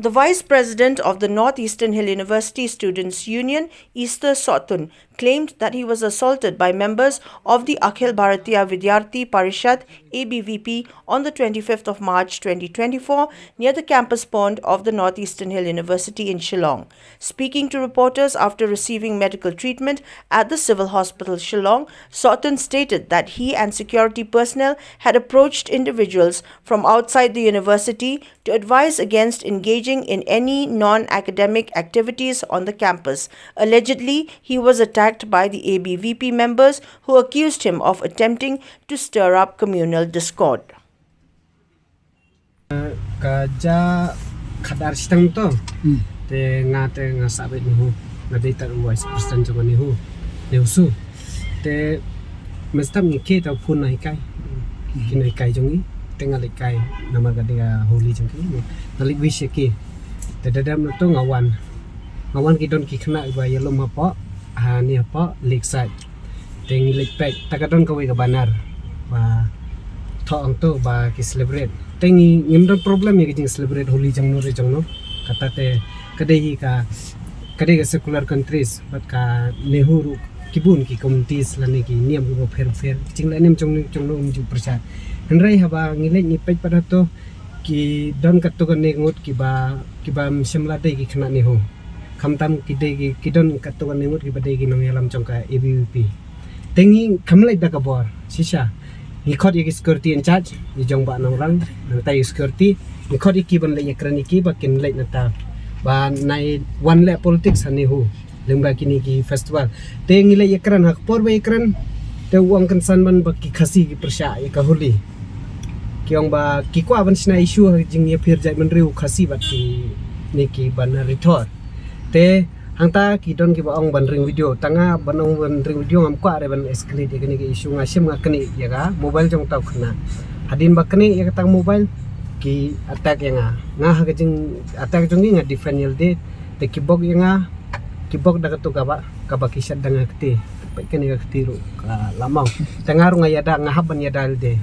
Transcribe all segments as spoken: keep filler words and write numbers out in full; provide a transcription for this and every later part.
The Vice President of the Northeastern Hill University Students Union, Easter Sohtun, claimed that he was assaulted by members of the Akhil Bharatiya Vidyarthi Parishad, A B V P, on the twenty-fifth of March twenty twenty-four near the campus pond of the Northeastern Hill University in Shillong. Speaking to reporters after receiving medical treatment at the Civil Hospital Shillong, Sohtun stated that he and security personnel had approached individuals from outside the university to advise against engaging in any non-academic activities on the campus. Allegedly, he was attacked by the A B V P members who accused him of attempting to stir up communal discord. Ka ja khadar sitang to. Hmm. Te nga te nga sah beit NEHU. Nga dei tad u vice president jong NEHU. NEHUSU. Te mynstep ngi kiew ta phone na hikai. Hmm. Ki na hikai jong ngi. Te nga leit kai namar ka dei ka holi jong ki. Nga leit wish ïa ki. Te da dep na to nga wan. Nga wan ki don ki khynnah ba ïalum hapoh. Ha ni hapoh Lakeside. Te ngi leit peit, ta ka don kawei ka banner ba thoh hangto ba ki celebrate. Te ngi ngim don problem ïa ka jing celebrate Holi jong no re jong no. Kata te ka dei hi ka, ka dei ka secular countries, bad ka NEHU ruh ki bun ki communities lane ki niam kiba pher pher. Jing leh niam jong no jong no um ju pyrshah. Hynrei haba ngi leit ngi peit pat hato ki don katto katne ngut kiba, kiba ym shym la dei ki khynnah NEHU. Khamtam ki dei ki, ki don katto katne ngut kiba dei ki nongïalam jong ka A B V P. Te ngi kham leit da ka bor shisha. Ngi khot ïa ki security in charge, ïa jong Bah Nongrang, nangta ïa security. Ngi khot ïa ki ban leit ïakren ïa ki ba kin leit nangta. Ba nai wan leh politics ha NEHU. Lyngba kine ki festival. Te ngi leit ïakren ha ka por ba ïakren. Te u ong kynsan ban ba ki Khasi ki pyrshah ïa ka Holi. Ki ong ba ki kwah ban shna issue ha jingïapher jaitbynriew Khasi bad kine ki ban rithor. Te hangta ki don kiba ong ban ring video. Tang nga ban ong ban ring video ngam kwah re ban escalate ïa kane ka issue, nga shim nga knieh ïa ka mobile jong uta u khynnah. Hadien ba knieh ïa kata ka mobile ki attack ïa nga. Nga ha ka jing attack jong ngi nga defend ïalade. Te ki bok ïa nga, ki bok da kato kaba, kaba ki shet da nga kti. Peit kane ka kti ruh ka la mong. Te nga ruh nga ïada, nga hap ban ïada lade.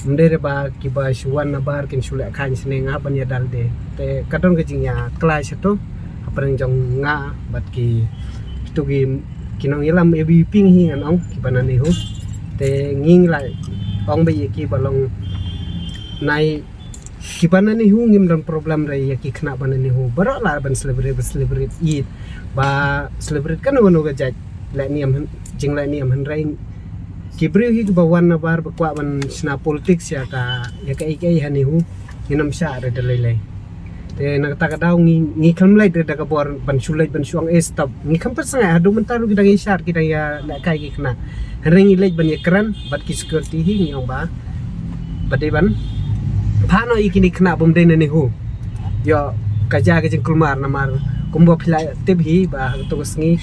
Ym dei re ba kiba shu wan na bar kin shu leh khain sne, nga hap ban ïada lade. Te ka don ka jingïa clash hato hapdeng jong nga bad ki, kito ki, ki nongïalam A B V P hi ngan ong, kiba na NEHU. Te ngi ngi la ong ba ïa kiba long nai kiba na NEHU ngim don problem re ïa ki khynnah ba na NEHU. Baroh lah ban celebrate, ba celebrate Eid, ba celebrate kano kano ka jait leh niam, hyn-, jingleh niam, hynrei ki briew hi kiba wan na bar ba kwah ban shna politics ïa ka, ïa ka ei ka ei ha NEHU. Ngin ym shah re da lei lei. Te na kata ka daw ngi, ngi kham leit re da ka bor ban shu leit ban shu ong eh stop. Ngi kham pat sngewbha, haduh mynta ruh ki dang ïa shah, ki dang ïa lehkai ki khynnah. Hynrei ngi leit ban ïakren bad ki security hi, ngi ong ba, ba dei ban phah noh ïa kine ki khynnah ba ym dei na NEHU. Ïoh ka jia ka jingkulmar namar kumba phi la tip hi ba ha kato ka sngi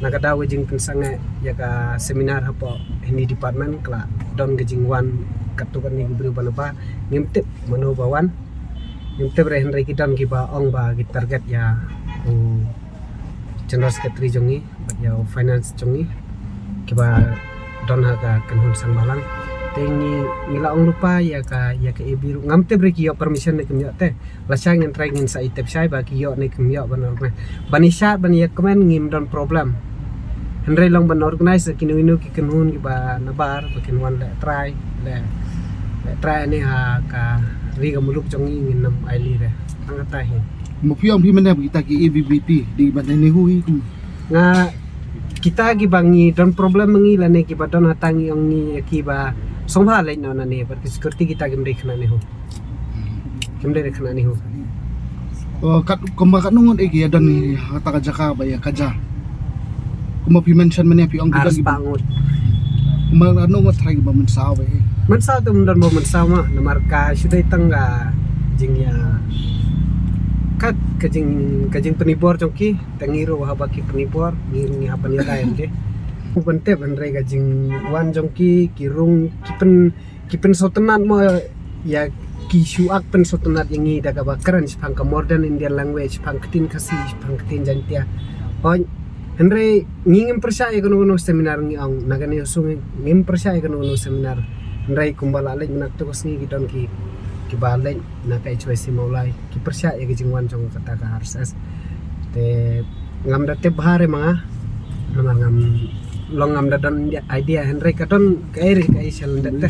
na ka daw ka jingpynsangeh ïa ka seminar hapoh Hindi department ka la don ka jingwan katto katne ki briew ba na bar. Ngim tip mano ba wan. Ngim tip re, hynrei ki don kiba ong ba ki target ïa u General Secretary jong ngi bad ïa u Finance jong ngi, kiba don ha ka kynhun Sangmahlang. Te ngi, ngi la ong lypa ïa ka, ïa ka A B ruh. Ngam tip re ki ïoh permission ne kim ïoh te. Lashai ngin try ngin sa ïa tip shai ba ki ïoh ne kim ïoh ban organize. Ban ïa shad, ban ïa kmen ngim don problem. Hynrei long ban organize kino kino ki kynhun kiba na bar ba kin wan leh trai, leh, leh trai ne ha ka ri ka muluk jong ngi, ngin ym ailad re. Tang kata hi. Mo phi ong phi mynne ba kita ki A B V P dei ba na NEHU hi kum. Nga, kita kiba ngi don problem ngi lane kiba don hata ngi ong ngi ïa kiba sngewbha leit noh nangne bad ki security kita kim dei khynnah NEHU. Kim dei khynnah NEHU. Oh, kat, kumba katno ngut eh ki ïa don ha kata ka jaka ba ïa kaja. Kumba phi mention mynne phi ong ki don ki arspah ngut. Kumba katno ngut trai kiba mynsaw ba eh. Mynsaw te ym don ba mynsaw ma, namar ka shu dei tang ka jingïa kat ka jing, ka jingpynibor jong ki, te ngi ruh haba ki pynibor, ngi ruh ngi hap ban ïa dei em ki. Ban tip hynrei ka jingwan jong ki, ki rung, ki pyn, ki pynsngewtynnat mo ïa ki shu ak pynsngewtynnat ïa ngi da kaba kren shaphang ka modern Indian language, shaphang ktien Khasi, shaphang ktien Jaiñtia. Hooid, hynrei ngi ngim pyrshah ïa kano kano seminar ngi ong, na kane ka sngi ngim pyrshah ïa kano kano seminar. Hynrei kumba la leit mynta ka sngi ki don ki, kiba leit na ka H Y C Mawlai ki pyrshah ïa ka jingwan jong kata ka R S S. Te ngam da tip bha re ma nga, namar ngam long, ngam da don idea hynrei ka don kaei re kaei sha lyndet te.